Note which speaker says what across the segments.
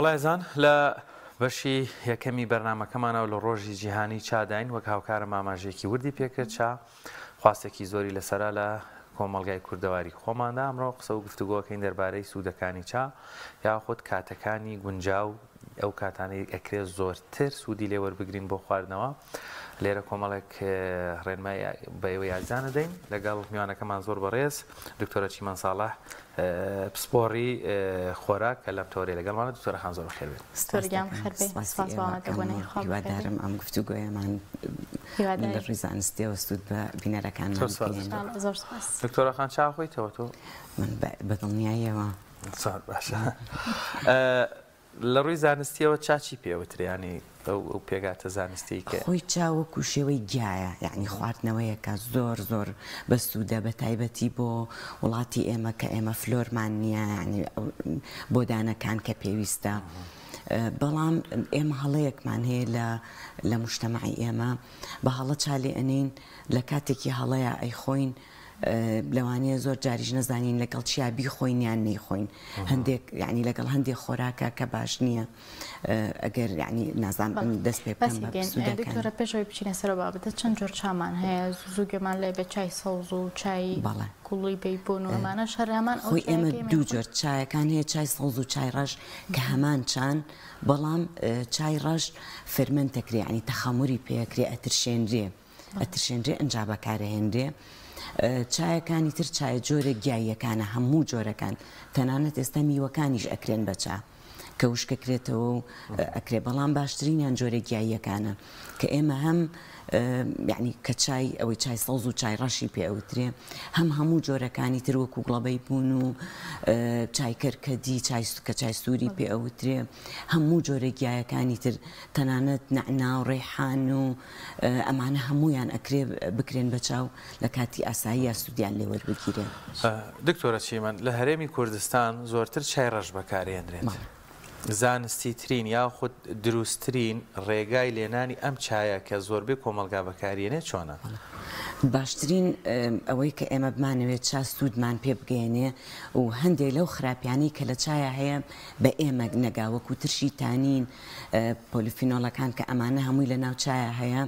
Speaker 1: بەڵێزان لە بەشی یەکەمی بەرنامەکەمانەوە لە ڕۆژی جیهانی چاداین وەک هاوکارم ئاماژەیەکی وردی پێکرد چا خواستێکی زۆری لەسەرە لە کۆمەڵگای کوردەواری خۆماندا ئەمڕۆ قسە و گفتوگۆکەین دەربارەی سوودەکانی چا یاخود کاتەکانی گونجاو ئەو کاتانەی ئەکرێ زۆرتر سوودی لێ وەربگرین بۆ خواردنەوە لێرە کۆمەڵێک ڕێنمای بە ئێوەی ئازیزان ئەدەین لەگەڵ میوانەکەمان زۆر بەڕێز دکتۆرە چیمەن ساڵح پسپۆڕی خۆراک کە لەم تەوەرەی لەگەڵمانە دکتۆرە خان زۆر بەخێر بێت.
Speaker 2: دکتۆر گیان بەخێر بێی سپاس بۆ ئامادەبوونی خوا بەخێر بێی.
Speaker 3: هیوادارم ئەم گفتوگۆیەمان لە ڕووی زانستیەوە سوود بە بینەرەکانمان بگەیەنێت.
Speaker 2: زۆر سپاس.
Speaker 1: دکتۆرە خان چا خۆیتەوە تۆ؟
Speaker 3: من بە دڵنیاییەوە.
Speaker 1: زۆر باشە. لە ڕووی زانستیەوە چا چی پێ ئەوترێ یانی ئەو ئەو پێکهاتە زانستیەی کە.
Speaker 3: خۆی چا وەکو شێوەی گیایە یانی خواردنەوەیەکە زۆر زۆر بەسوودە بە تایبەتی بۆ وڵاتی ئێمە کە ئێمە فلۆرمان نییە یانی بۆ دانەکان کە پێویستە بەڵام ئێمە هەڵەیەکمان هەیە لە لە مجتەمەعی ئێمە بە هەڵە چا لێ ئەنێین لە کاتێکی هەڵەیە ئەیخۆین لەوانەیە زۆر جاریش نەزانین لەگەڵ چیا بیخۆین یان نەیخۆین هەندێک یعنی لەگەڵ هەندێک خۆراکە کە باش نییە ئەگەر یعنی نازانم دەست پێ بکەم بە سوودەکان.
Speaker 2: دکتۆرە پێش ئەوەی بچینە سەر بابەتە چەند جۆر چامان هەیە زوو گوێمان لێ بێت چای سەوز و چای گوڵی بەیبوون و ئەمانەش هەر هەمان
Speaker 3: ئەو خۆی ئێمە دوو جۆر چایەکان هەیە چای سەوز و چای ڕەش کە هەمان چان بەڵام چای ڕەش ferment ئەکرێ یعنی تەخەموری پێ ئەکرێ ئەترشێنرێ ئەترشێنرێ ئنجا بەکارئەهێنرێ چایەکانی تر چایە جۆرە گیاییەکانە هەموو جۆرەکان تەنانەت ئێستا میوەکانیش ئەکرێن بە چا کە وشکەکرێتەوە و ئەکرێ بەڵام باشترینیان جۆرە گیاییەکانە کە ئێمە هەم یعنی کە چای ئەوەی چای سەوز و چای ڕەشی پێ ئەوترێ هەم هەموو جۆرەکانی تر وەکو گوڵەبەی بوون و چای کەرکەدی چای کە چای سووری پێ ئەوترێ هەموو جۆرە گیایەکانی تر تەنانەت نەعنا و ڕێحان و ئەمانە هەموویان ئەکرێ بکرێن بە چاو لە کاتی ئاساییا سوودیان لێ وەربگیرێ.
Speaker 1: دکتۆرە چیمەن، لە هەرێمی کوردستان زۆرتر چای ڕەش بەکارئێنرێت. زانستیترین یاخود دروستترین ڕێگای لێنانی ئەم چایە کە زۆربەی کۆمەڵگا بەکاریێنێت چۆنە؟
Speaker 3: باشترین ئەوەی کە ئێمە بمانەوێت چا سوودمان پێ بگەیەنێ و هەندێک لەو خراپیانەی کە لە چایا هەیە بە ئێمە نەگا وەکو ترشی تانین، پۆلیفینۆڵەکان کە ئەمانە هەمووی لە ناو چایا هەیە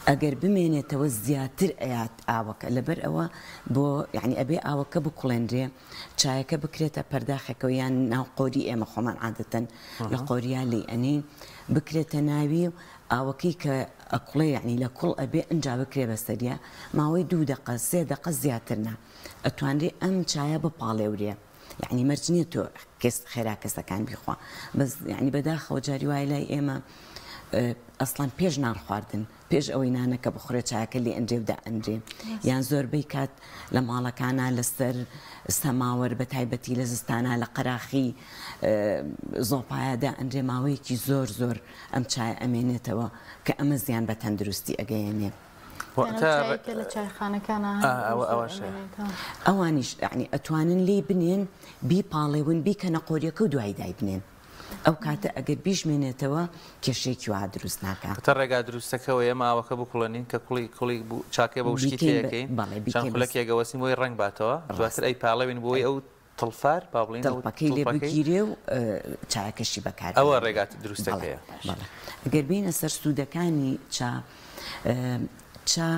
Speaker 3: ئەگەر بمێنێتەوە زیاتر ئەیات ئاوەکە لەبەر ئەوە بۆ یعنی ئەبێ ئاوەکە بکوڵێنرێ چایەکە بکرێتە پەرداخێکەوە یان ناو قۆری ئێمە خۆمان عادەتەن لە قۆریا لی ئەنین بکرێتە ناوی و ئاوەکەی کە ئەکوڵێ یعنی لە کوڵ ئەبێ ئەنجا بکرێ بەسەریا ماوەی دوو دەقە سێ دەقە زیاتر نا ئەتوانرێ ئەم چایە بپاڵێورێ. یەعنی مەرج نییە تۆ کەس خێرا کەسەکان بیخوا بەس یەعنی بەداخەوە جاری وایە لای ئێمە ئەسڵەن پێش نان خواردن پێش ئەوەی نانەکە بخورێ چاکە لێ ئەنرێ و دائەنرێ یان زۆربەی کات لە ماڵەکانە لەسەر سەماوەر بە تایبەتی لە زستانە لە قەراخی زۆپایە دائەنرێ ماوەیەکی زۆر زۆر ئەم چایە ئەمێنێتەوە کە ئەمە زیان بە تەندروستی ئەگەیەنێ. ئەوانیش یەعنی ئەتوانن لێی بنێن بیپاڵێون بیکەنە قۆریەکە و دوایی دایبنێن ئەو کاتە ئەگەر بیشمێنێتەوە کێشەیەکی وا دروست ناکا.
Speaker 1: واتە ڕێگا دروستەکەوە ئێمە ئاوەکە بکوڵێنین کە کوڵی کوڵی بوو چاکەی بە وشکی تێ ئەکەین چەند خولەکێک ئەوەستین بۆی ڕەنگ باتەوە دواتر ئەیپاڵێوین بۆی ئەو تڵفار با بڵێین ئەو
Speaker 3: تڵپەکەی لێ بگیرێ و چایەکەشی بەکار
Speaker 1: ئەوە ڕێگا دروستەکەیە.
Speaker 3: بەڵێ گەر بێینە سەر سوودەکانی چا چا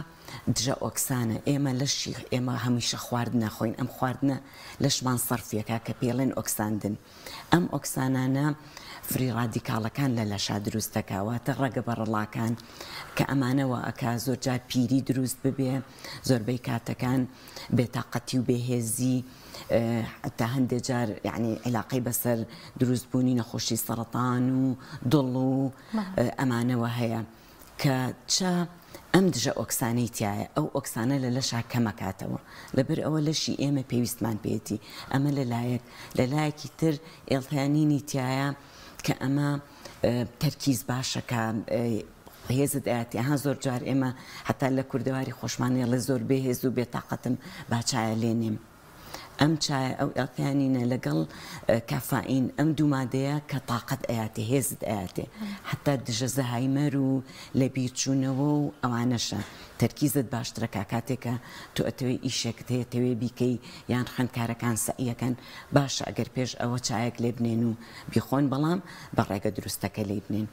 Speaker 3: دژە ئۆکسانە ئێمە لەشی ئێمە هەمیشە خواردنە خۆین ئەم خواردنە لەشمان سەرفیەکە کە پێڵێن ئۆکساندن ئەم ئۆکسانانە free radical ەکان لە لەشا دروست دەکا واتە ڕەگە بەڕەڵاکان کە ئەمانە وا ئەکا زۆرجار پیری دروست ببێ زۆربەی کاتەکان بێتاقەتی و بێهێزی حتا هەندێ جار یعنی عیلاقەی بەسەر دروست بوونی نەخۆشی سەڕەتان و دڵ و ئەمانەوە هەیە کە چا ئەم دژە ئۆکسانەی تایە ئەو ئۆکسانە لە لەشا کەمەکاتەوە لەبەر ئەوە لەشی ئێمە پێویستمان پێێتی ئەمە لەلایەک لەلایەکی تر L-theanine ی تایە کە ئەمە تەرکیز باشەکە هێزت ئەیاتی ها زۆر جار ئێمە حتا لە کوردەواری خۆشمان ئێڵێ زۆر بێ هێز و بێتاقەتم با چایە لێنێم. ئەم چایە ئەو L-theanine ە لەگەڵ کافائین ئەم دوو مادەیە کە تاقەت ئەیاتێ هێزت ئەیاتێ حەتا دژە زەهایمەر و لەبیرچوونەوە و ئەوانەشە تەرکیزت باشترەکا کاتێ کە تۆ ئەتەوێ ئیشێکت هەیە تەوێ بیکەی یان خوێندکارەکان سەعیەکەن باشە ئەگەر پێش ئەوە چایەک لێ بنێن و بیخۆن بەڵام بە ڕێگە دروستەکە لێی بنێن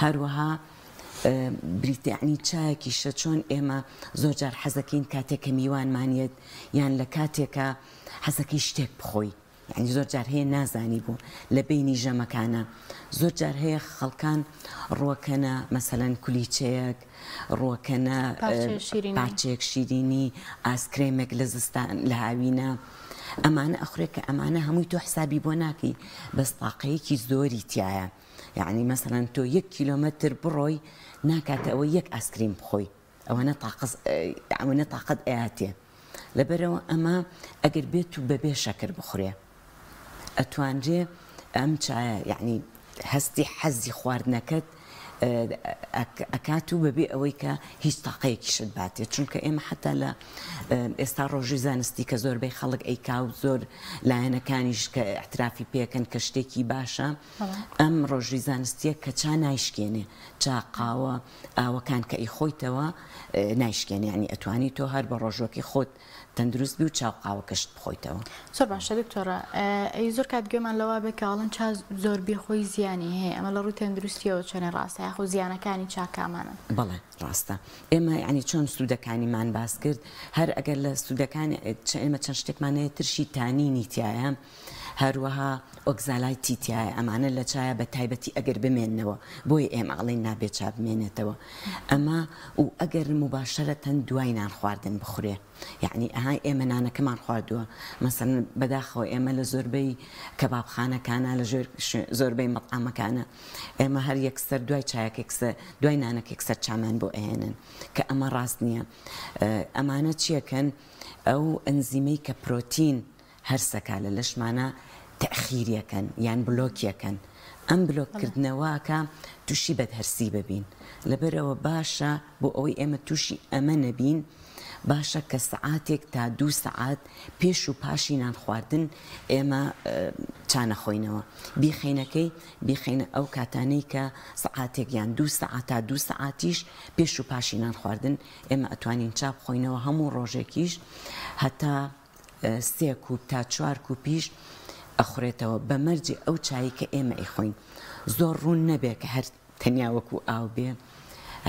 Speaker 3: هەروەها بریتە یەعنی چایەکیشە چۆن ئێمە زۆر جار حەزەکەین کاتێک کە میوانمان یەت یان لە کاتێکا حەزەکەی شتێک بخۆی یعنی زۆر جار هەیە نازانی بۆ لە بینی ژەمەکانە زۆر جار هەیە خەڵکان ڕوەکەنە مەسەلەن کولیچەیەک ڕوەکەنە پارچەیەک شیرینی ئاسکرێمێک لە زستان لە هاوینە ئەمانە ئەخورێ کە ئەمانە هەمووی تۆ حسابی بۆ ناکەی بەس تاقەیەکی زۆری تایە یەعنی مەسەلەن تۆ یەک کیلۆمەتر بڕۆی ناکاتە ئەوەی یەک ئاسکریم بخۆی ئەوەنە تاقەت ئەوەنە تاقەت ئەیاتێ لەبەرەوە ئەمە ئەگەر بێت و بەبێ شەکر بخورێ ئەتوانرێ ئەم چایە یعنی هەستی حەزی خواردنەکەت ئەکات و بەبێ ئەوەی کە هیچ تاقەیەکیشت باتێت چونکە ئێمە حتا لە ئێستا ڕۆژی زانستی کە زۆربەی خەڵک ئەیکا و زۆر لایەنەکانیش کە اعترافی پێکەن کە شتێکی باشە ئەم ڕۆژی زانستیە کە چا نایشکێنێ چا قاوە ئاوەکان کە ئیخۆیتەوە نایشکێنێ یانی ئەتوانی تۆ هەر بە ڕۆژوەکەی خۆت تەندروست بی و چا و قاوەکەشت بخۆیتەوە.
Speaker 2: زۆر باشە دکتۆرە ئەی زۆر کات گوێمان لەوە بێ کە ئەڵێن چا زۆر بیخۆی زیانی هەیە ئەمە لە ڕووی تەندروستیەوە چەنێ ڕاستە یاخۆ زیانەکانی چا کامانەن؟
Speaker 3: بەڵێ ڕاستە ئێمە یانی چۆن سوودەکانیمان باس کرد هەر ئەگەر لە سوودەکانی ئێمە چەند شتێکمان هەیە ترشی تانینی تایە هەروەها ئۆکزالایتی تیایە ئەمانە لە چایە بە تایبەتی ئەگەر بمێننەوە بۆیە ئێمە ئەڵێین نابێ چا بمێنێتەوە ئەمە و ئەگەر موباشەرەتەن دوای نان خواردن بخورێ یەعنی ئەها ئێمە نانەکەمان خواردووە مەسەلەن بەداخەوە ئێمە لە زۆربەی کەبابخانەکانە لە زۆربەی مەتعەمەکانە ئێمە هەر یەکسەر دوای چایەکێک دوای نانەکێک سەر چامان بۆ ئەهێنن کە ئەمە ڕاست نییە ئەمانە چیەکەن ئەو ئەنزیمەی کە پرۆتین هەرسەکە لە لەشمانا تەئخیریەکەن یان بلۆکیەکەن ئەم بلۆک کردنەوەکە توشی بەدهەرسی ببین لەبەرئەوە باشە بۆ ئەوەی ئێمە توشی ئەمە نەبین باشە کە سەعاتێک تا دوو سەعات پێش و پاشی نان خواردن ئێمە چا نەخۆینەوە بیخەینەکەی بیخەینە ئەو کاتانەی کە سەعاتێک یان دوو سەعات تا دوو سەعاتیش پێش و پاشی نان خواردن ئێمە ئەتوانین چا بخۆینەوە هەموو ڕۆژێکیش هەتا سێ کوپ تا چوار کوپیش ئەخورێتەوە بە مەرجێ ئەو چایەی کە ئێمە ئەیخۆین زۆر ڕوون نەبێ کە هەر تەنیا وەکو ئاو بێ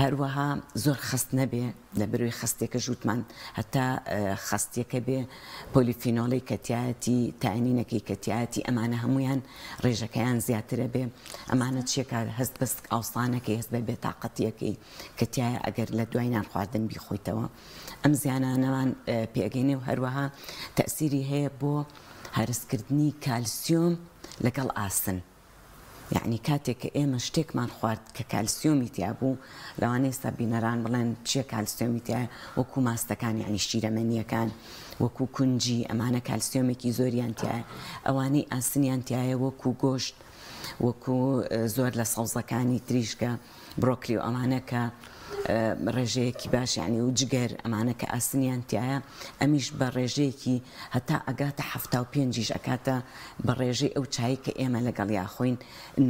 Speaker 3: هەروەها زۆر خەست نەبێ لە بەروی خەستێکە ژووتمان هەتا خەستیەکە بێ پۆلیفینۆڵی کە تایەتی تاینینەکەی کە تایەتی ئەمانە هەمویان ڕێژەکەیان زیاترە بێ ئەمانە چیەکە هەست بەست ئاوسانەکەی هەست بە بێتاقەتیەکەی کە تایە ئەگەر لە دوای نان خواردن بیخۆیتەوە ئەم زیانانەمان پێگەینێ و هەروەها تەئسیری هەیە بۆ هەرسکردنی کالسیۆم لەگەڵ ئاسن یەعنی کاتێک کە ئێمە شتێکمان خوارد کە کالسیۆمی تیا بوو لەوانەیە ئێستا بینەران بڵێن چیە کالسیۆمی تیایە وەکو ماستەکان یەعنی شیرەمەنیەکان وەکو کونجی ئەمانە کالسیۆمێکی زۆریان تیایە ئەوانەی ئاسنیان تیایە وەکو گۆشت وەکو زۆر لە سەوزەکانی تریشکە برۆکلی و ئەمانە کە ڕێژەیەکی باش یعنی و جگەر ئەمانە کە ئاسنیان تایە ئەمیش بە ڕێژەیەکی هەتا ئەگاتە 75یش ئەکاتە بە ڕێژەی ئەو چای کە ئێمە لەگەڵ یاخۆین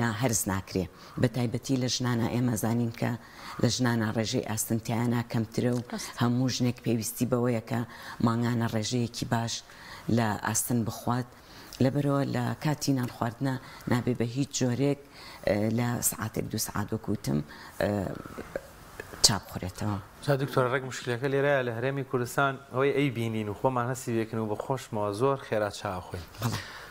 Speaker 3: نا هەرس ناکرێ بە تایبەتی لە ژنانە ئێمە زانین کە لە ژنانە ڕێژەی ئاسن تیانە کەمترە و هەموو ژنێک پێویستی بەوەیە کە مانگانە ڕێژەیەکی باش لە ئاسن بخوات لەبەرئەوە لە کاتی نان خواردنا نابێ بە هیچ جۆرێک لە سەعاتێک دوو سەعات وەک وتم چا بخورێتەوە.
Speaker 1: جا دکتۆرە ڕێک مشکلەکە لێرەیە لە هەرێمی کوردستان ئەوەی ئەی بینین و خۆمان هەستی پێکن و بە خۆشمەوە زۆر خێرا چا ئەخۆین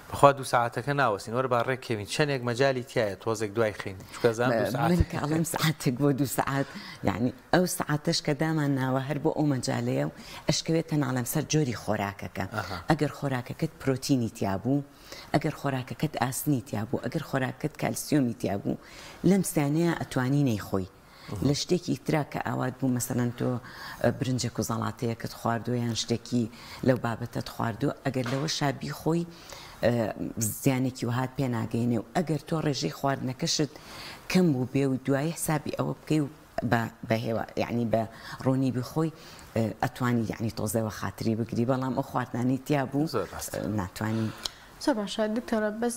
Speaker 1: بەخوا دوو سەعاتەکە ناوەستین وەرە با ڕێک کەوین چەنێک مەجالی تیایە تۆزێک دوای خەین چونکە ئەزانم دوو سەعات
Speaker 3: من کە ئەڵێم سەعاتێک بۆ دوو سەعات یانی ئەو سەعاتەش کە دامان ناوە هەر بۆ ئەو مەجالەیە و ئەشکەوێتە ناڵێم سەر جۆری خۆراکەکە ئەگەر خۆراکەکەت پرۆتینی تیا بوو ئەگەر خۆراکەکەت ئاسنی تیا بوو ئەگەر خۆراکەت کالسیۆمی تیا بوو لەم سیانەیە ئەتوانی نەیخۆی لە شتێکی ترا کە ئاوات بوو مەسەلەن تۆ برنجێک و زەڵاتەیەکت خواردووە یان شتێکی لەو بابەتەت خواردووە ئەگەر لەوەشا بیخۆی زیانێکی وەهات پێ ناگەینێ و ئەگەر تۆ ڕێژەی خواردنەکەشت کەم بوو بێ و دوایی حسابی ئەوە بکەی و. بە بە هێوا یعنی بە ڕۆنی بخۆی ئەتوانی یعنی تۆزێ وە خاتری بگری بەڵام ئەو خواردنانەی تیا بوو
Speaker 1: زۆر ڕاستە.
Speaker 3: ناتوانی.
Speaker 2: زۆر باشە دکتۆرە بەس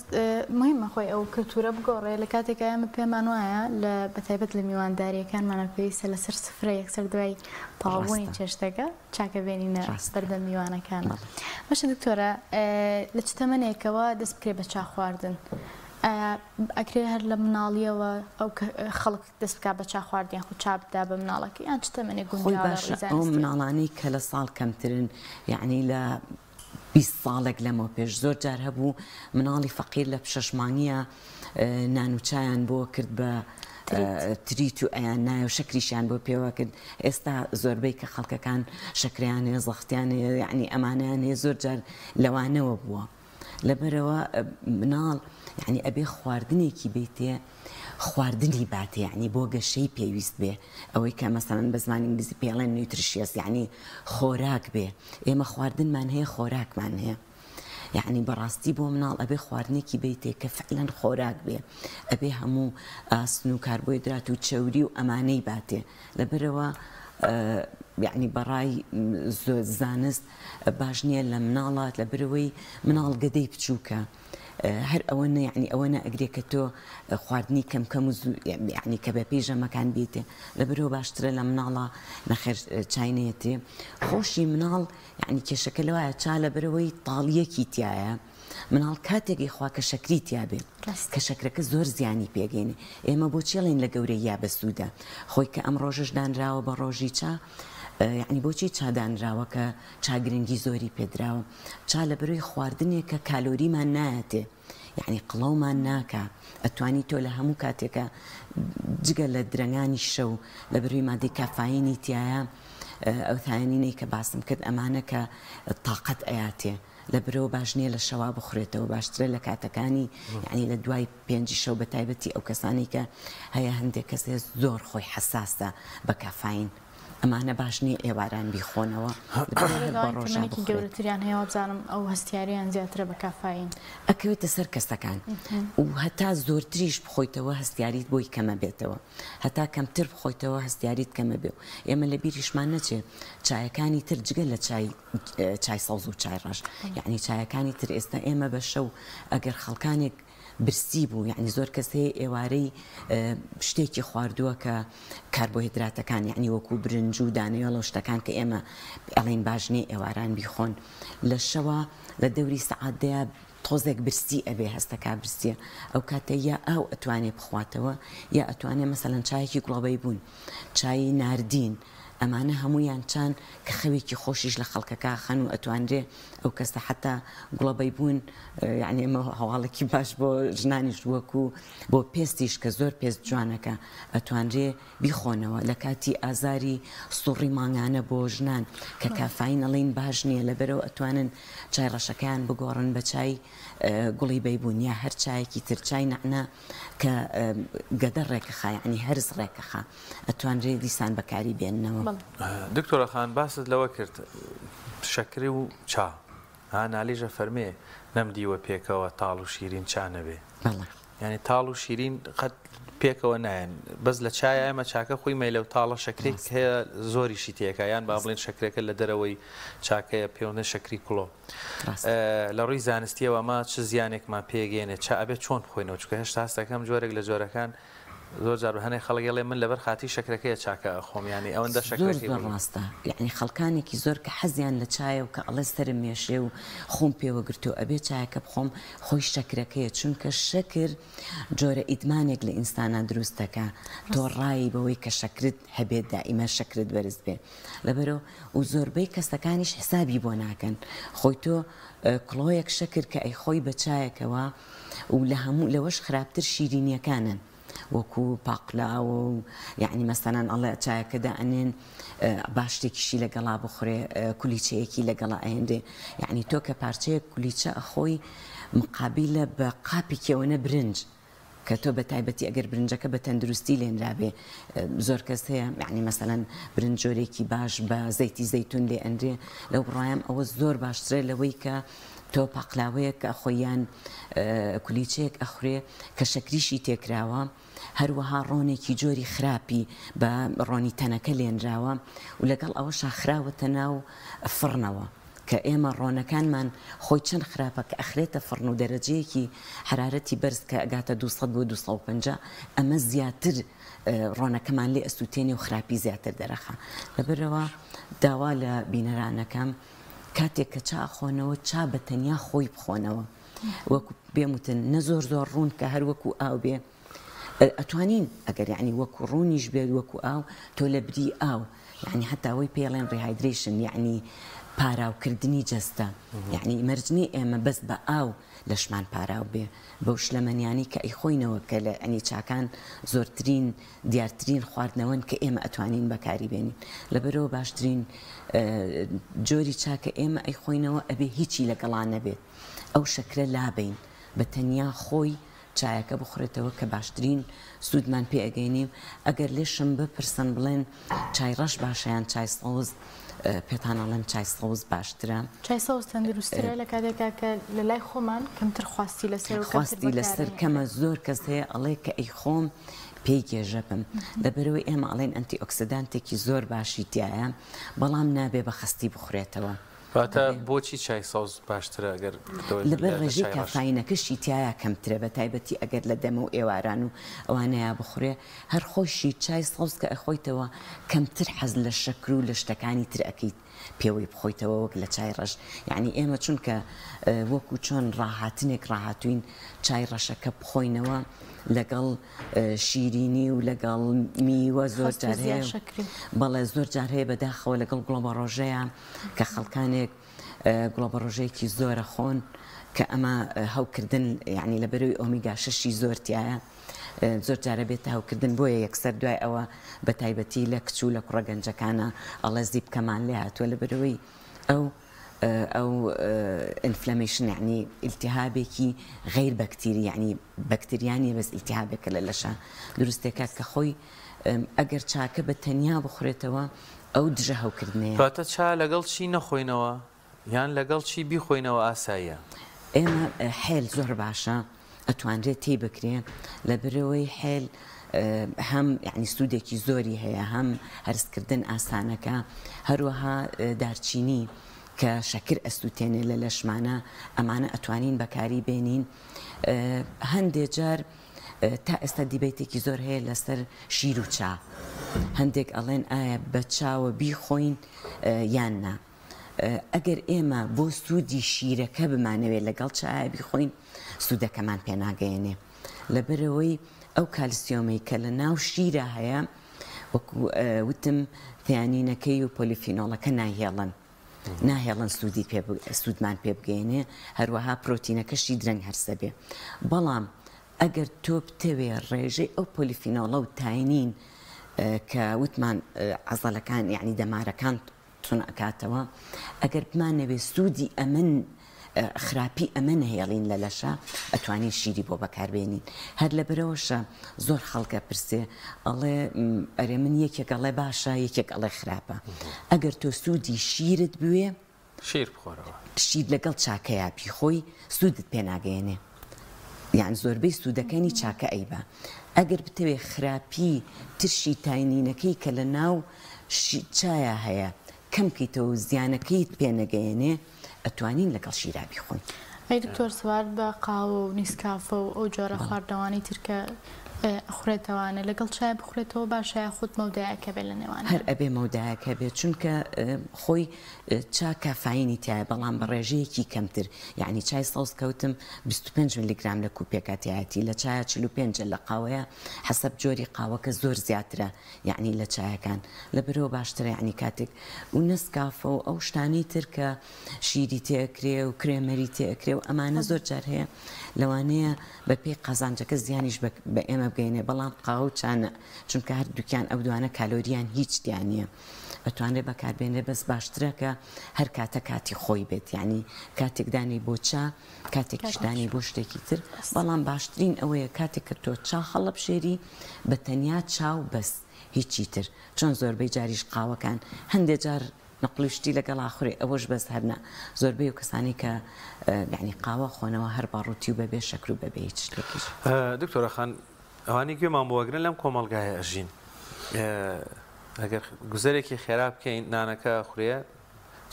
Speaker 2: مهمە خۆی ئەو کلتورە بگۆڕێ لە کاتێکا ئێمە پێمان وایە لە بەتایبەت لە میوانداریەکانمانە پێویستە لەسەر سفرە یەکسەر دوای تەواوبوونی
Speaker 3: ڕاستە.
Speaker 2: چێشتەکە چاکە بێنینە
Speaker 3: ڕاستە.
Speaker 2: بەردەم میوانەکانە.
Speaker 3: بەڵێ.
Speaker 2: باشە دکتۆرە لە چ تەمەنێکەوە دەست بکرێ بە چا خواردن؟ ئایا ئەکرێ هەر لە مناڵیەوە ئەو خەڵک دەست بکا بە چا خواردن یاخود چا بدا بە مناڵەکەی یان چ تەمەنێک
Speaker 3: خۆی
Speaker 2: گونجاوە لە
Speaker 3: باشە
Speaker 2: ڕووی
Speaker 3: ئەو
Speaker 2: زانستیەوە؟
Speaker 3: مناڵانەی کە لە ساڵ کەمترن یەعنی لە 20 ساڵێک لەمەو پێش زۆر جار هەبوو مناڵی فەقیر لە شەش مانگیە نان و چایان بۆ کرد بە تریت و ئەیان نایە و شەکریشیان بۆ پێوە کرد ئێستا زۆربەی کە خەڵکەکان شەکریان هەیە زەختیان هەیە یعنی ئەمانیان هەیە زۆر جار لەوانەوە بووە لەبەرەوە مناڵ یعنی ئەبێ خواردنێکی بیتێ خواردنی باتێ یعنی بۆ گەشەی پێویست بێ ئەوەی کە مەسەلەن بە زمانی ئینگلیزی پێڵێن nutritious یعنی خۆراک بێ ئێمە خواردنمان هەیە خۆراکمان هەیە یعنی بەڕاستی بۆ مناڵ ئەبێ خواردنێکی بیتێ کە فعلەن خۆراک بێ ئەبێ هەموو ئاسن و کاربۆیدرات و چەوری و ئەمانەی باتێ لەبەرەوە یعنی بەڕای زانست باش نییە لە مناڵات لەبەرەوەی مناڵ گەدەی بچووکە هەر ئەوەنە یەعنی ئەوەنە ئەگرێ کە تۆ خواردنی کەم کەم و زوو یەعنی کە بەپێی ژەمەکان بیتێ لەبەرەوە باشترە لە مناڵە نەخێر چای نەیەتێ خۆشی مناڵ یەعنی کێشەکە لەوایە چا لەبەرەوەی تاڵیەکی تایە مناڵ کاتێک ئەیخوا کە شەکری تیابێ کە شەکرەکە زۆر زیانی پێگەینێ ئێمە بۆچی ئەڵێین لە گەورەییا بەسوودە خۆی کە ئەم ڕۆژەش دانراوە بە ڕۆژی چا یەعنی بۆچی چا دانراوە کە چا گرنگی زۆری پێدراوە چا لەبەرەی خواردنێکە کالۆریمان نایەتێ یەعنی قڵەومان ناکا ئەتوانی تۆ لە هەموو کاتێکە جگە لە درەنگانی شەو لەبەرەی مادەی کافاینی تایە ئەو ثایانینەی کە باسم کرد ئەمانە کە تاقەت ئەیاتێ لەبرەوە باش نییە لە شەوا بخورێتەوە باشترە لە کاتەکانی یعنی لە دوای پێنجی شەو بە تایبەتی ئەو کەسانی کە هەیە هەندێک کەس هەیە زۆر خۆی حەساسە بە کافاین ئەمانە باش نییە ئێواران بیخۆنەوە هەر بە ڕۆژا
Speaker 2: تەمەنێکی
Speaker 3: بخورێت.
Speaker 2: گەورەتریان هەیە وابزانم ئەو هەستیاریان زیاترە بە کافاین.
Speaker 3: ئەکەوێتە سەر کەسەکان و هەتا زۆرتریش بخۆیتەوە هەستیاریت بۆی کەمە بێتەوە هەتا کەمتر بخۆیتەوە هەستیاریت کەمە بێ و ئێمە لە بیریشمان نەچێ چایەکانی تر جگە لە چای چای سەوز و چای ڕەش یعنی چایەکانی تر ئێستا ئێمە بە شەو ئەگەر خەڵکانێک برسی بوو یعنی زۆر کەس هەیە ئێوارەی شتێکی خواردووە کە کاربۆهیدراتەکان یعنی وەکو برنج و دانەوێڵە و شتەکان کە ئێمە ئەڵێین باش نییە ئێواران بیخۆن لە شەوە لە دەوری سەعات دەیا تۆزێک برسی ئەبێ هەستەکا برسیە ئەو کاتە یا ئاو ئەتوانێ بخواتەوە یا ئەتوانێ مەسەلەن چایەکی گوڵەبەی بوون چای ناردین ئەمانە هەموویان چان کە خەوێکی خۆشیش لە خەڵکەکە خەن و ئەتوانرێ ئەو کەسە حەتا گوڵەبەی بوون یعنی ئەمە هەواڵێکی باش بۆ ژنانیش وەکو بۆ پێستیش کە زۆر پێست جوانەکە ئەتوانرێ بیخۆنەوە لە کاتی ئازاری سوڕی مانگانە بۆ ژنان کە کافاین ئەڵین باش نییە لەبەرەوە ئەتوانن چای ڕەشەکەیان بگۆڕن بە چای گوڵی بەیبوون یا هەر چایەکی تر چای نەعنا کە گەدە ڕێکەخا یعنی هەرس ڕێکەخا ئەتوانرێ دیسان بەکاری بێننەوە.
Speaker 1: دکتۆرە خان باست لەوە کرد شەکری و چا ها نالیژە فەرمێ نەم دیوە پێکەوە تاڵ و شیرین چا نەبێ.
Speaker 3: بەڵێ.
Speaker 1: یعنی تاڵ و شیرین قەت پێکەوە نایەن بەس لە چایە ئێمە چاکە خۆی مەیلە و تاڵە شەکرێک هەیە زۆریشی تێکا یان با بڵێن شەکرەکە لە دەرەوەی چاکەیە پێوەندە شەکری کوڵۆ لە ڕووی زانستیەوە ئەمە چ زیانێکمان پێگەێنێ چا ئەبێت چۆن بخۆینەوە چونکە هێشتا هەستەکەم جۆرێک لە جۆرەکان زۆر جار هەنێ خەڵک ئەڵێ من لەبەر خاتری شەکرەکەیە چاکە ئەخۆم یانی ئەوەندە
Speaker 3: زۆر
Speaker 1: شەکرەکەی
Speaker 3: زۆر
Speaker 1: بڕی.
Speaker 3: ڕاستە یەعنی خەڵکانێکی زۆر کە حەزیان لە چایە و کە ئەڵێ سەرم مێشێ و خۆم پێوە گرتووە ئەبێ چایەکە بخۆم خۆی شەکرەکەیە چونکە شەکر جۆرە ئیدمانێک لە ئینسانا دروست دەکا تۆ ڕایی بەوەی کە شەکرت هەبێت دائیمە شەکرت بەرز بێ لەبەرەوە و زۆربەی کەسەکانیش حسابی بۆ ناکەن خۆی تۆ کڵۆیەک شەکر کە ئەیخۆی بە چایەکەوە و لە هەموو لەوەش خراپتر شیرینیەکانن وەکو پاقلاوە و یعنی مەسەلەن ئەڵێ چایەکە دائەنێن با شتێکیشی لەگەڵا بخورێ کولیچەیەکی لەگەڵا ئەهێنرێ یعنی تۆ کە پارچەیەک کولیچە ئەخۆی مقابیلە بە قاپێکی ئەوەنە برنج کە تۆ بە تایبەتی ئەگەر برنجەکە بە تەندروستی لێنرابێ زۆر کەس هەیە یعنی مەسەلەن برنج جۆرێکی باش بە زەیتی زەیتون لێ ئەنرێ لەو بڕوایم ئەوە زۆر باشترە لەوەی کە تۆ پاقلاوەیەک ئەخۆی یان کولیچەیەک ئەخورێ کە شەکریشی تێکراوە، هەروەها ڕۆنێکی جۆری خراپی بە ڕۆنی تەنەکە لێنراوە و لەگەڵ ئەوەشا خراوەتە ناو فڕنەوە کە ئێمە ڕۆنەکانمان خۆی چەند خراپە کە ئەخرێتە فڕن و دەرەجەیەکی حەرارەتی بەرز کە ئەگاتە 200 بۆ 250 ئەمە زیاتر ڕۆنەکەمان لێ ئەسووتێنێ و خراپی زیاتر دەرەخا لەبەرئەوە داوا لە بینەرانەکەم کاتێک کە چا ئەخۆنەوە چا بە تەنیا خۆی بخۆنەوە وەکو پێم وتن نە زۆر زۆر ڕوون کە هەر وەکو ئاو بێ ئەتوانین ئەگەر یعنی وەکو ڕوونیش بێت وەکو ئاو تۆ لە بری ئاو یعنی حتا ئەوەی پێڵێن rehydration یعنی پاراوکردنی جەستە یعنی مەرجنی ئێمە بەس بە ئاو لەشمان پاراو بێ بەو شلەمەنیانی کە ئەیخۆینەوە کە لە ئەنی چاکان زۆرترین دیارترین خواردنەوەن کە ئێمە ئەتوانین بەکاری بێنین لەبەرەوە باشترین جۆری چا کە ئێمە ئەیخۆینەوە ئەبێ هیچی لەگەڵا نەبێت ئەو شەکرە لابەین بە تەنیا خۆی چایەکە بخورێتەوە کە باشترین سوودمان پێ ئەگەینی ئەگەر لێشم بپرسن بڵێن چای ڕەش باشە یان چای سەوز پێتان ئەڵێم چای سەوز باشترە.
Speaker 2: چای سەوز تەندروستترە لە کاتێکا کە لە لای خۆمان کەمتر خواستی لەسەر و کەمتر
Speaker 3: خواستی لەسەر کەمە زۆر کەس هەیە ئەڵێ کە ئەیخۆم پێی گێژە بم لەبەرئەوەی ئێمە ئەڵێین ئەنتی ئۆکسدانتێکی زۆر باشی تیایە بەڵام نابێ بە خەستی بخورێتەوە.
Speaker 1: واتە بۆچی چای سەوز باشترە ئەگەر
Speaker 3: لەبەر ڕێژەی کافاینەکەشی تیایا کەمترە بە تایبەتی ئەگەر لە دەمە و ئێواران و ئەوانەیا بخورێ هەر خۆیشی چای سەوز کە ئەخۆیتەوە کەمتر حەز لە شەکر و لە شتەکانی تر ئەکەیت پێوەی بخۆیتەوە وەک لە چای ڕەش یانی ئێمە چونکە وەکو چۆن ڕاهاتنێک ڕاهاتوین چای ڕەشەکە بخۆینەوە لەگەڵ شیرینی و لەگەڵ میوە زۆر جار هەیە بەڵێ زۆر جار هەیە بەداخەوە لەگەڵ گوڵەبەڕۆژەیە کە خەڵکانێک گوڵەبەڕۆژەیەکی زۆرە خۆن کە ئەمە هەوکردن یعنی لە بەرەوی ئۆمیگا شەشی زۆر تایە زۆر جارە بێتە هەوکردن بۆیە یەکسەر دوای ئەوە بە تایبەتی لە کچ و لە کوڕە گەنجەکانە ئەڵێ زیپکەمان لێ هاتووە لە بەرەوەی ئەو ئەو inflammation یعنی ئیلتیهابێکی غیر بەکتیری یعنی بەکتریا نیە بەس ئیلتیهابێکە لە لەشە دروستێکە کە خۆی ئەگەر چاکە بە تەنیا بخورێتەوە ئەو دژە هەوکردنەیە.
Speaker 1: کەواتە چا لەگەڵ چی نەخۆینەوە یان لەگەڵ چی بیخۆینەوە ئاساییە؟
Speaker 3: ئێمە حێل زۆر باشە ئەتوانرێت تێی بکرێ لەبرەوەی حێل هەم یعنی سوودێکی زۆری هەیە هەم هەرسکردن ئاسانەکە هەروەها دارچینی کە شەکر ئەسووتێنێ لە لەشمانە ئەمانە ئەتوانین بەکاری بێنین هەندێ جار تا ئێستا دیبەیتێکی زۆر هەیە لەسەر شیر و چا هەندێک ئەڵێن ئایا بە چاوە بیخۆین یان نا ئەگەر ئێمە بۆ سوودی شیرەکە بمانەوێت لەگەڵ چایە بیخۆین سوودەکەمان پێناگەیەنێ لەبەرئەوەی ئەو کالسیۆمەی کە لە ناو شیرا هەیە وەکو وتم تیانینەکەی و پۆلیفینۆڵەکە نایهێڵن ناهێڵن سوودی پێ سوودمان پێ بگەیەنێ هەروەها پرۆتینەکەشی درەنگ هەرسە بێ بەڵام ئەگەر تۆ بتەوێ ڕێژەی ئەو پۆلیفینۆڵە و تاینین کە وتمان عەزەلەکان یعنی دەمارەکان تون ئەکاتەوە ئەگەر بمانەوێ سوودی ئەمن خراپی ئەمە نەهێڵین لە لەشە ئەتوانین شیری بۆ بەکاربێنین هەر لەبەرەوەشە زۆر خەڵک ئەپرسێ ئەڵێ ئەرێ من یەکێک ئەڵێ باشە یەکێک ئەڵێ خراپە ئەگەر تۆ سوودی شیرت بوێ
Speaker 1: شیر بخۆرەوە.
Speaker 3: شیر لەگەڵ چاکەیا بیخۆی سوودت پێ ناگەیەنێ یان زۆربەی سوودەکانی چاکە ئەیبا ئەگەر بتەوێ خراپی ترشی تاینینەکەی کە لە ناو چایا هەیە کەم کەیتەوە و زیانەکەیت پێ نەگەیەنێ ئەتوانین لەگەڵ شیرا بیخۆین.
Speaker 2: ئەی دکتۆر سەبارەت بە قاوە و نیسکافە و ئەو جۆرە خواردنەوانەی تر کە ئەخورێتەوانە لەگەڵ چای بخورێتەوە باشە یاخود مەودایەک هەبێ لە نێوانیان؟
Speaker 3: هەر ئەبێ مەودایەک هەبێ چونکە خۆی چا کافاینی تیایە بەڵام بە ڕێژەیەکی کەمتر یەعنی چای سەوز کەوتم 25 ملیگرام لە کوپێکا تیایەتی لە چایە 45 لە قاوەیە حەسەب جۆری قاوەکە زۆر زیاترە یەعنی لە چایەکان لەبەرئەوە باشترە یەعنی کاتێک و نەسکافە و ئەو شتانەی تر کە شیری تێ ئەکرێ و کرێمەری تێ ئەکرێ و ئەمانە زۆر جار هەیە لەوانەیە بە پێی قازانجەکە زیانیش بە ئێمە بگەینێ بەڵام قاوە و چا نا چونکە هەردووکیان ئەو دوانە کالۆریان هیچ تیا نییە ئەتوانرێ بەکاربێنرێ بەس باشترە کە هەر کاتە کاتی خۆی بێت یعنی کاتێک دانی بۆ چا کاتێکیش دانی بۆ شتێکی تر بەڵام باشترین ئەوەیە کاتێک کە تۆ چا هەڵەبژێری بە تەنیا چا و بەس هیچی تر چۆن زۆربەی جاریش قاوەکان هەندێ جار. نەقڵی شتی لەگەڵا خورێ ئەوەش بەس هەر نا زۆربەی ئەو کەسانەی کە یانی قاوە خۆنەوە هەر بە ڕووتی و بەبێ شەکر و بەبێ هیچ شتێکیش.
Speaker 1: دکتۆرە خان ئەوانەی گوێمان بۆ ئەگرن لەم کۆمەڵگایە ئەژین ئەگەر گوزەرێکی خێرا بکەین نانەکە ئەخورێ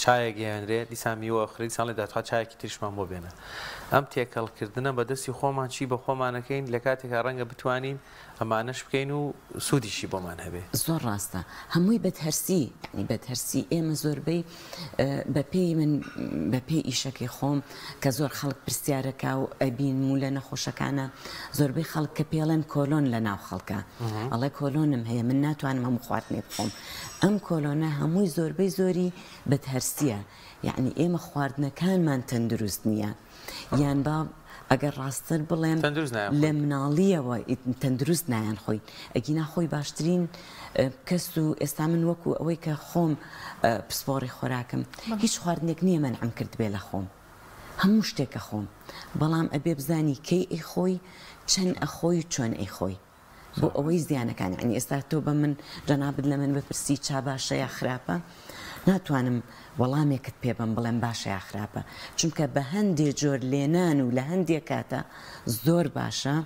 Speaker 1: چایەک ئەیانرێ دیسان میوە ئەخورێ دیسان ئەڵێ داتخوا چایەکی تریشمان بۆ بێنە ئەم تێکەڵکردنە بە دەستی خۆمان چی بە خۆمان ئەکەین لە کاتێکا ڕەنگە بتوانین ئەمانەش بکەین و سوودیشی بۆمان هەبێ.
Speaker 3: زۆر ڕاستە هەمووی بەدهەرسی یانی بەدهەرسی ئێمە زۆربەی بەپێی من بەپێی ئیشەکەی خۆم کە زۆر خەڵک پرسیارەکا و ئەبینم و لە نەخۆشەکانە زۆربەی خەڵک کە پێڵێن کۆلۆن لە ناو خەڵکە ئەڵێ کۆلۆنم هەیە من ناتوانم هەموو خواردنێ بخۆم ئەم کۆلۆنە هەمووی زۆربەی زۆری بەدهەرسیە یانی ئێمە خواردنەکانمان تەندروست نییە یان با ئەگەر ڕاستتر بڵێم لە مناڵیەوە تەندروست نایان خۆین ئەگینا خۆی باشترین کەس و ئێستا من وەکو ئەوەی کە خۆم پسپۆڕی خۆراکم هیچ خواردنێک نییە مەنعم کردبێ لە خۆم هەموو شتێکە خۆم بەڵام ئەبێ بزانی کەی ئەیخۆی چەند ئەخۆی چۆن ئەیخۆی بۆ ئەوەی زیانەکان یانی ئێستا تۆ بە من جەنابت لە من بپرسی چا باشە یا خراپە ناتوانم وەڵامێکت پێ بەم بڵێم باشە یا خراپە چونکە بە هەندێ جۆر لێنان و لە هەندێ کاتە زۆر باشە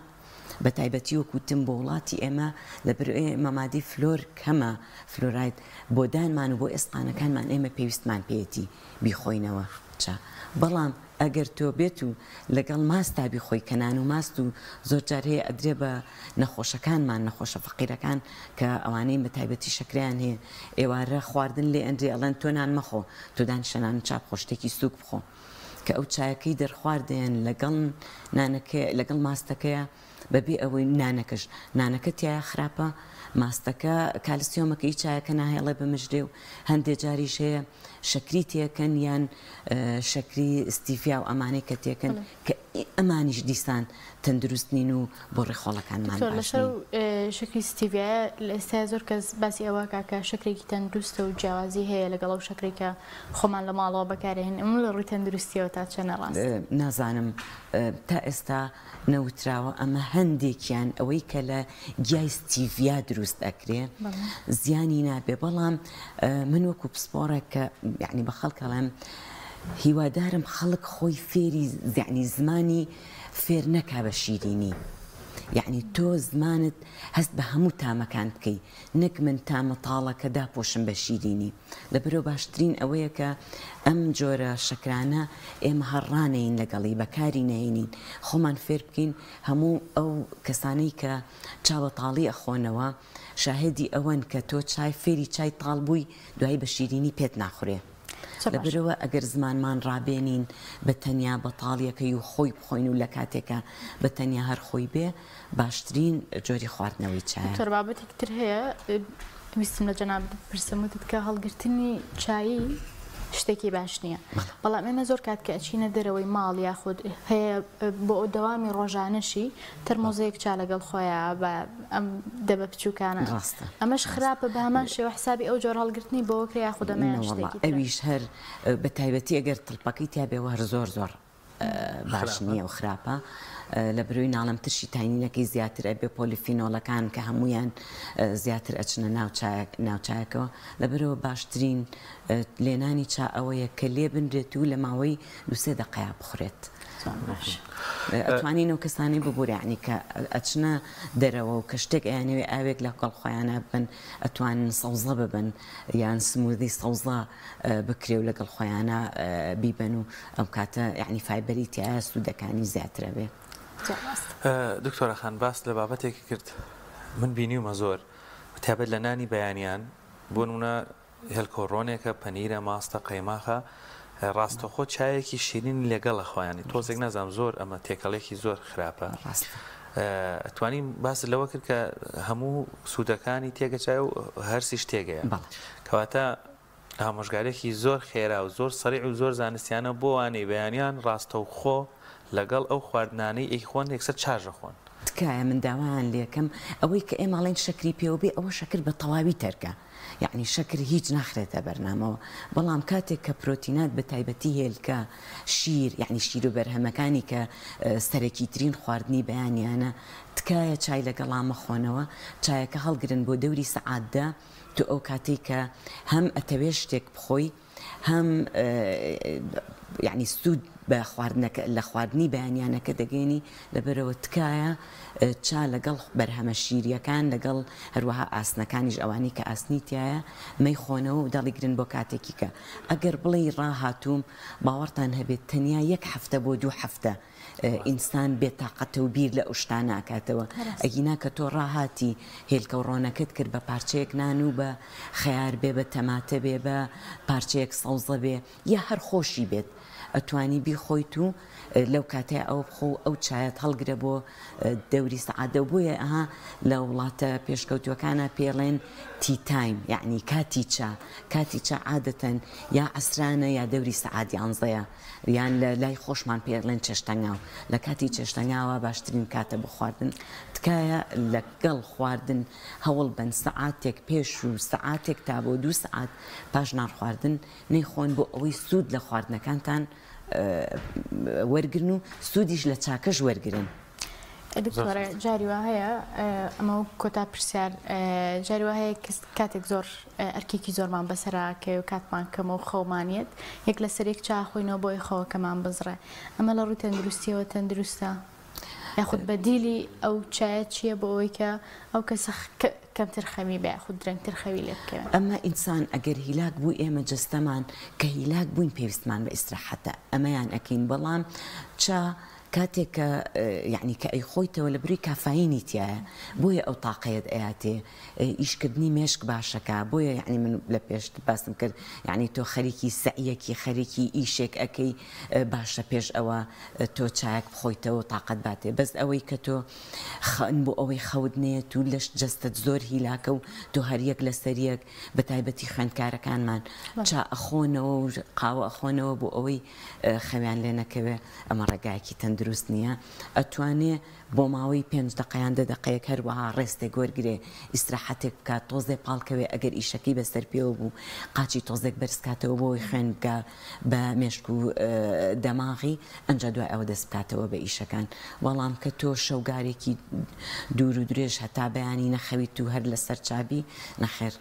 Speaker 3: بە تایبەتی وەکو وتم بۆ وڵاتی ئێمە لە بەر ئێمە مادەی فلۆر کەمە فلۆراید بۆ دانمان و بۆ ئێسقانەکانمان ئێمە پێویستمان پێیەتی بیخۆینەوە چا بەڵام ئەگەر تۆ بێت و لەگەڵ ماستا بیخۆی کە نان و ماست و زۆر جار هەیە ئەدرێ بە نەخۆشەکانمان نەخۆشە فەقیرەکان کە ئەوانەی بە تایبەتی شەکرەیان هەیە ئێوارە خواردن لێ ئەنرێ ئەڵێن تۆ نان مەخۆ تۆ دانیشە نان و چا بخۆ شتێکی سووک بخۆ کە ئەو چایەکەی دەرخوارد دەیەن لەگەڵ نانەکەی لەگەڵ ماستەکەیە بەبێ ئەوەی نانەکەش نانەکە تیایا خراپە ماستەکە کالسیۆمەکەی چایەکە ناهێڵێ بمژرێ و هەندێ جاریش هەیە شەکری تێکەن یان شەکری ستیڤیا و ئەمانەی کە تێکەن کە ئەمانیش دیسان تەندروست نین و بۆ ڕیخۆڵەکانمان
Speaker 2: دکتۆر
Speaker 3: باش
Speaker 2: لەسەر
Speaker 3: نین.
Speaker 2: شەکری ستیڤیایە لە ئێستایا زۆر کەس باسی ئەوە ئەکا کە شەکرێکی تەندروستە و جیاوازی هەیە لەگەڵ ئەو شەکرەی کە خۆمان لە ماڵەوە بەکارێنین ئەمە لە ڕووی تەندروستیەوە تا چەنە ڕاستە؟
Speaker 3: نازانم تا ئێستا نەوتراوە ئەمە هەندێکیان ئەوەی کە لە گیای ستیڤیا دروست ئەکرێ زیانی نابێ بەڵام من وەکو پسپۆڕێک کە یعنی بە خەڵک ئەڵێم هیوادارم خەڵک خۆی فێری یعنی زمانی فێر نەکا بە شیرینی یعنی تۆ زمانت هەست بە هەموو تامەکان بکەی نەک من تامە تاڵەکە داپۆشم بە شیرینی. لەبەرئەوە باشترین ئەوەیە کە ئەم جۆرە شەکرانە ئێمە هەر ڕانەیین لەگەڵی، بەکاری نەهێنین، خۆمان فێر بکەین هەموو ئەو کەسانەی کە چا بە تاڵی ئەخۆنەوە شاهێدی ئەوەن کە تۆ چای فێری چای تاڵ بووی دوایی بە شیرینی پێت ناخورێ. لەبەرئەوە ئەگەر زمانمان ڕابێنین بە تەنیا بە تاڵیەکەی و خۆی بخۆین و لە کاتێکا بە تەنیا هەر خۆی بێ باشترین جۆری خواردنەوەی چایە.
Speaker 2: دکتۆر بابەتێکی تر هەیە ویستم لە جەنابت بپرسم وتت کە هەڵگرتنی چایی شتێکی باش نییە بەڵام ئێمە زۆر کات کە ئەچینە دەرەوەی ماڵ یاخود هەیە بۆ دەوامی ڕۆژانەشی تەرمۆزەیەک چا لەگەڵ خۆیان بە ئەم دەبە بچووکانە
Speaker 3: ڕاستە
Speaker 2: ئەمەش خراپە بە هەمان شێوە حسابی ئەو جۆر هەڵگرتنی بۆ کرێ یاخود ئەمەیان
Speaker 3: نەوەڵا
Speaker 2: شتێکی ترە
Speaker 3: ئەویش هەر بە تایبەتی ئەگەر تڵپەکەی تیا بێ هەر زۆر زۆر باش نییە و خراپە لە برۆی ناڵم ترشی تاینینەکەی زیاتر ئەبێ پۆلیفینۆلەکان کە هەمویان زیاتر ئەچنە ناوچایەکەوە لەبەرەوە باشترین لێنانی چا ئەوەیە کە لێ بنرێت و لە ماوەی دوسێ دەقەیا بخورێت. ئەتوانین ئەو کەسانەی ببورە یعنی کە ئەچنە دەرەوە و کە شتێک ئەیانەوێ ئاوێک لە گەڵ خۆیانە بن ئەتوانن سەوزە ببن یان سموزی سەوزە بکرێ و لەگەڵ خۆیانا بیبەن و ئەم کاتە یەعنی فایبەری تیایە سوودەکانی زیاترە بێ.
Speaker 1: دکتۆرە خان باست لە بابەتێکی کرد من بینیومە زۆر تایبەت لە نانی بەیانیان بۆ نمونە هێلکۆ ڕۆنێکە پەنیرە ماستە قەیماخە ڕاستەخۆ چایەکی شیرین لەگەڵە خۆیانی تۆزێک نازانم زۆر ئەمە تێکەڵێکی زۆر خراپە ئەتوانین باس لەوە کرد کە هەموو سوودەکانی تێگەچای و هەرسیش تێگەیە کەواتە ئامۆژگارێکی زۆر خێرا و زۆر سەریع و زۆر زانستیانە بۆ وانەی بەیانیان ڕاستەوخۆ لەگەڵ ئەو خواردنانەی ئەیخۆن یەکسەر چاژ ئەخۆن.
Speaker 3: تکایە من داوایان لێکەم ئەوەی کە ئێمە ئەڵێین شەکری پێوە بێ ئەوە شەکر بە تەواوی تەرکە یەعنی شەکر هیچ ناخرێتە بەرنامەوە بەڵام کاتێک کە پرۆتینات بە تایبەتی هێلکە شیر یەعنی شیر و بەرهەمەکانی کە سەرەکی ترین خواردنی بەیانیانە تکایە چای لەگەڵا مەخۆنەوە چایەکە هەڵگرن بۆ دەوری سەعات دە تۆ ئەو کاتەی کە هەم ئەتەوێ شتێک بخۆی هەم یعنی سوود بە خواردنەکە لە خواردنی بەیانیانەکە دەگەێنی لەبەرەوە تکایە چا لەگەڵ بەرهەمە شیریەکان لەگەڵ هەروەها ئاسنەکانیش ئەوانەی کە ئاسنی تایە مەیخۆنەوە و دەڵیگرن بۆ کاتێکی کە ئەگەر بڵێی ڕاهاتووم باوەڕتان هەبێت تەنیا یەک هەفتە بۆ دوو هەفتە ئینسان بێتاقەتە و بیر لە ئەو شتانە ئەکاتەوە ئەگینا کە تۆ ڕاهاتی هێلکە و ڕۆنەکەت کرد بە پارچەیەک نان و بە خەیار بێ بە تەماتە بێ بە پارچەیەک سەوزە بێ یا هەر خۆشی بێت ئەتوانی بیخۆیت و لەو کاتەیە ئەوە بخۆ و ئەو چایەت هەڵگرە بۆ دەوری سەعات دە بۆیە ئەها لە وڵاتە پێشکەوتووەکانە پێڵێن tea time یعنی کاتی چا کاتی چا عادەتەن یا عەسرانە یا دەوری سەعات یانزەیە یان لە لای خۆشمان پێی ئەڵێن چێشتەنگاو لە کاتی چێشتەنگاوە باشترین کاتە بۆ خواردن تکایە لەگەڵ خواردن هەوڵ بەن سەعاتێک پێش و سەعاتێک تا بۆ دوو سەعات پاش نان خواردن نەیخۆن بۆ ئەوەی سوود لە خواردنەکانتان وەرگرن و سوودیش لە چاکەش وەرگرن.
Speaker 2: دکتۆرە جاری وا هەیە ئەمە وەک کۆتا پرسیار جاری وا هەیە کاتێک زۆر ئەرکێکی زۆرمان بەسەرا کەوێ و کاتمان کەمە و خەومان یەت یەک لەسەر یەک چا خۆینەوە بۆی خەوەکەمان بزڕێ ئەمە لە ڕووی تەندروستیەوە تەندروستە یاخود بەدیلی ئەو چایە چییە بۆ ئەوەی کە ئەو کەسە کەمتر خەوی بێ یاخود درەنگتر خەوی لێ بکەوێ؟
Speaker 3: ئەمە ئینسان ئەگەر هیلاک بوو ئێمە جەستەمان کە هیلاک بووین پێویستمان بە ئیسراحەتە ئەمەیان ئەکەین بەڵام چا کاتێک کە یەعنی کە ئەیخۆیتەوە لە بری کافاینی تیایە بۆیە ئەو تاقەیەت ئەیاتێ ئیشکردنی مێشک باشەکە بۆیە یەعنی من لە پێشت باسم کرد یەعنی تۆ خەریکی سەعیەکی خەریکی ئیشێک ئەکەی باشە پێش ئەوە تۆ چایەک بخۆیتەوە تاقەت باتێ بەس ئەوەی کە تۆ خەن بۆ ئەوەی خەوت نەیەت و لەش جەستەت زۆر هیلاکە و تۆ هەر یەک لەسەر یەک بە تایبەتی خوێندکارەکانمان چا ئەخۆنەوە و قاوە ئەخۆنەوە بۆ ئەوەی خەویان لێ نەکەوێ ئەمە ڕێگایەکی تەندروست نییە ئەتوانێ بۆ ماوەی پێنج دەقە یان دە دەقەیەک هەروەها ڕێستێک وەرگرێ ئیسراحەتێک بکات تۆزێ پاڵکەوێ ئەگەر ئیشەکەی بەسەر پێوە بوو قاچی تۆزێک بەرز کاتەوە بۆ ئەوەی خوێن بگا بە مێشک و دەماغی ئەنجا دوای ئەوە دەست بکاتەوە بە ئیشەکان بەڵام کە تۆ شەوگارێکی دوور و درێژ هەتا بەیانی نەخەویت و هەر لەسەر چابی نەخێر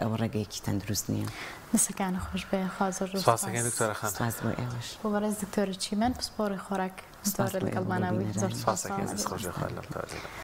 Speaker 3: ئەوە ڕێگەیەکی تەندروست نییە.
Speaker 2: دەستەکانت خۆش بێ خوا زۆر زۆر
Speaker 1: سپاس. سپاس دکتۆرە خان.
Speaker 3: سپاس بۆ ئێوەش.
Speaker 2: بۆ بەڕێز دکتۆرە چیمەن پسپۆڕی خۆراک
Speaker 3: سپاس
Speaker 2: زۆر
Speaker 3: بۆ ئێوە
Speaker 2: لەگەڵمانا
Speaker 3: بۆ
Speaker 2: بوویت زۆر
Speaker 3: بینەرانیش.
Speaker 2: سپاس
Speaker 1: سپاس
Speaker 2: سڵاو
Speaker 1: دەست خۆش
Speaker 2: عەلەیکم.
Speaker 1: بێ خوا لەم تاجەدا.